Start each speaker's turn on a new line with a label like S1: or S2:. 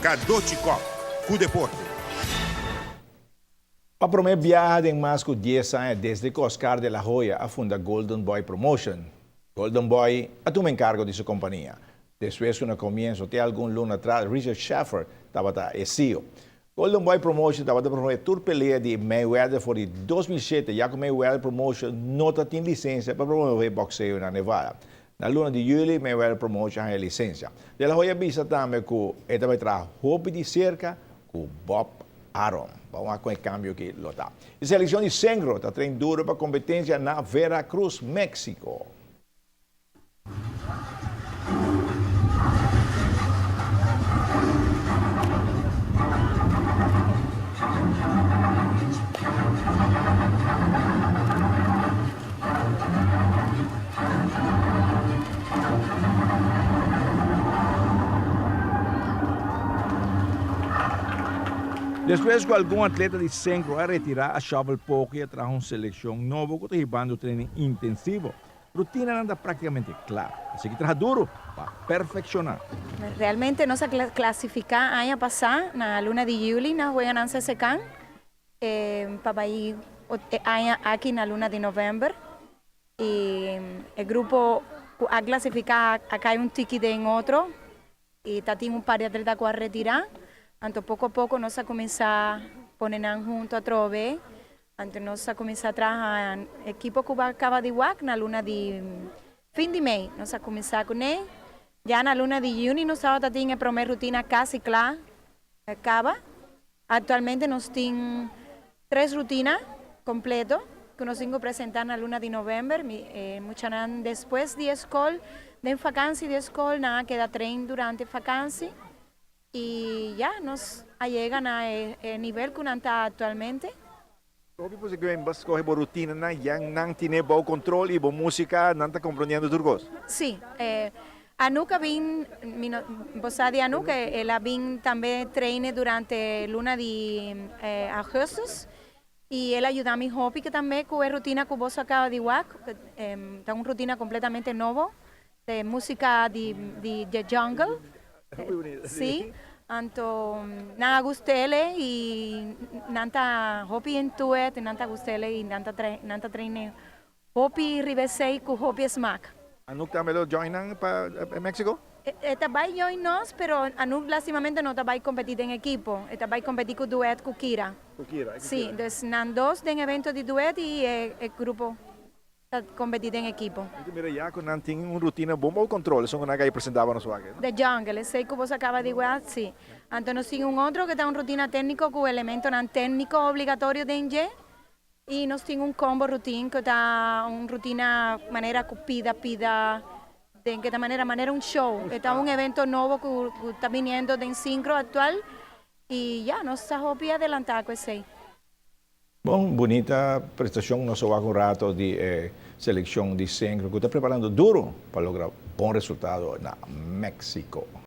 S1: Cadochi Kock, cu deporte.
S2: Pa prome biaha den mas cu dies aña desde cu Oscar de la Hoya a funda Golden Boy Promotion, Golden Boy a tuma encargo di su compania. Despues cu na comienzo te algun luna atras Richard Schaffer tabata e ceo. Golden Boy Promotion tabata promove tur pelea di Mayweather for di 2007 ya cu Mayweather Promotion no ta tin licencia pa promove boxeo na Nevada. Na luna di juli Mayweather Promotion haya licencia. De La Hoya bisa tambe cu e ta bay traha hopi di cerca cu Bob Arum. Ban wak con e cambio aki lo ta. E seleccion di Sengro ta train duro pa competencia na Veracruz, Mexico. Despues ku algun atleta di Senkro a retirá a shovel poko i a traha un selekshon nobo ku ta hibando training intensivo. Rutinanan ta práktikamente kla, a sigui traha duru pa perfekshoná.
S3: Realmente nos a klasifiká aña pasá na luna di yüli na Weganan Sesekan pa bai e aña aki na luna di novèmber. I e grupo ku a klasifiká a kai un tiki den otro i ta tin un par di atleta ku a retirá. Anto poko a poko nos a kuminsá pone nan huntu atrobe. Anto nos a kuminsá traha ekipo ku a kaba di wak na luna di fin di mei. Nos a kuminsá kuné. Ya na luna di yüni nos tabata tin e promé rutina kasi kla kaba. Aktualmente nos tin tres rutina kompleto ku nos tin ku presentá na luna di novèmber. E muchanan despues di e skol, den fakansi di e skol, nan a keda train durante fakansi i ya nos a yega na e nivel ku nan ta aktualmente.
S2: Hopi por sigur bo skohe bo rutinanan, ya nan tine bou kontrol i bo músika, nan ta komprondiendo tur kos.
S3: Sí. Anouk a bin, mi no, bo sa di Anouk, el a bin tambe traine durante luna di augustus i el a yuda mi hopi tambe ku e rutina ku boso a kaba di wak, ta un rutina kompletamente nobo. E música di di The Jungle. Sí. Anto nan a gust'ele i nan ta hopi into it, nan ta gust'ele i nan ta nan ta traine hopi riba esei ku hopi smak.
S2: Anouk tambe lo join nan pa Mexico?
S3: E ta bai join nos, pero Anouk lastimamente no ta bai kompetí den ekipo. E ta bai kompetí ku duet ku Kira.
S2: Ku Kira, ku Kira.
S3: Sí, dus nan dos den evento di duet i e grupo. Ta competi den ekipo.
S2: Mi ta mira ya cu nan tin un rutina bon bou control, esun cu nan a cay presenta pa nos wak, no?
S3: The Jungle, esey cu bos a caba di wak, si. Anto nos tin un otro cu ta un rutina tecnico cu elementonan tecnico obligatorio den dje, y nos tin un combo routine cu ta un rutina manera cu pida pida den ke ta manera, manera un show. E ta un evento nobo cu ta biniendo den Syncro actual y ya, nos ta hopi adelanta cu esey.
S2: Bon, bunita prestacion nos a wak un rato di e seleccion di Syncro cu ta preparando duro pa logra bon resultado na Mexico.